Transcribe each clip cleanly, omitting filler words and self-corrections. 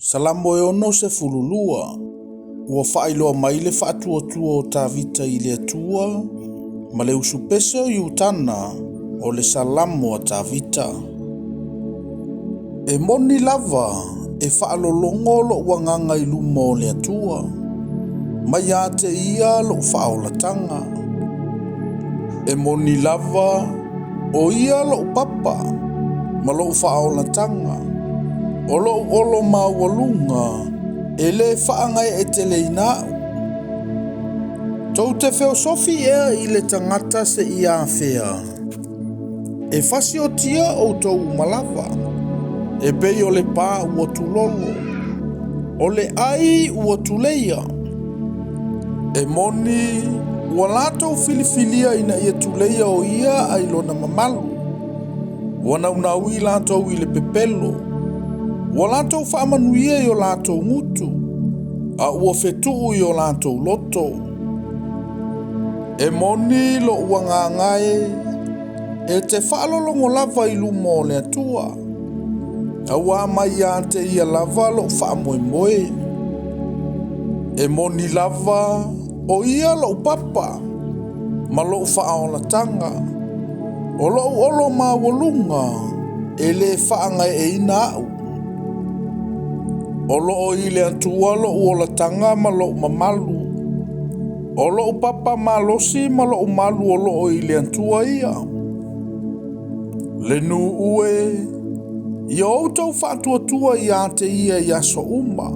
Salamo e 62, ua faailoa mai le faatuatua o Tavita i le Atua ma le usupese o Iutana o le Salamo a Tavita. E moni lava e faalologo lou agaga i luma o le Atua, mai ia te ia lou faaolataga. E moni lava o ia lou papa ma lou faaolataga, o lou olo maualuga e le faagaeeteleina au. Tou te feosofi ea i le tagata seia afea, e fasiotia outou uma lava, e pei o le pā ua tulolo, o le ai ua tuleia. E moni ua latou filifilia ina ia tuleia o ia ai lona mamalu. Ua naunau i latou i le pepelo, ua latou faamanuia i o latou gutu, a ua fetuu i o latou loto. E moni lou agaga e te faalologo lava i luma o le Atua, auā mai ia te ia lava lou faamoemoe. E moni lava o ia lou papa ma lou faaolataga, o lou olo maualuga e le faagaeeina au. O loo i le Atua lou olataga ma lou mamalu, o lou papa malosi ma lou malu o loo i le Atua ia. Le nuu e, ia outou faatuatua ia te ia i aso uma,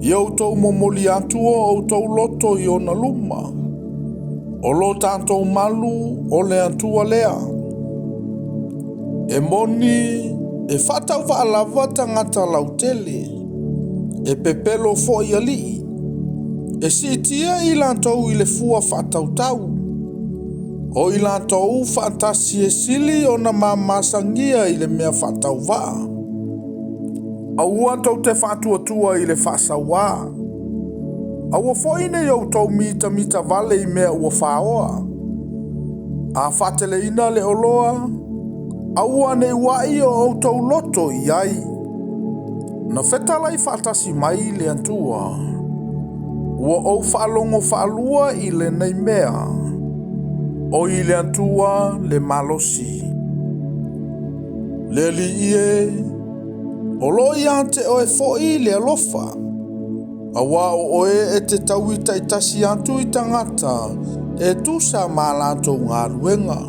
ia outou momoli atu o outou loto i ona luma. O lo tatou malu o le Atua lea. E moni e faatauvaa lava tagata lautele, e pepelo foi alii, e siitia i latou i le fua faatautau, o i latou faatasi e sili ona mamasagia i le mea faatauvaa. Aua tou te faatuatua i le faasauā, aua foi nei outou mitamita vale i mea ua faoa. A faateleina le oloa, aua nei ua'i o outou loto i ai. Na fetalai faatasi mai le Atua, ua ou faalogo faalua i lenei mea, o i le Atua le malosi. Le Alii e, o loo ia te oe foi le alofa, auā o oe e te taui taitasi atu i tagata e tusa ma latou galuega.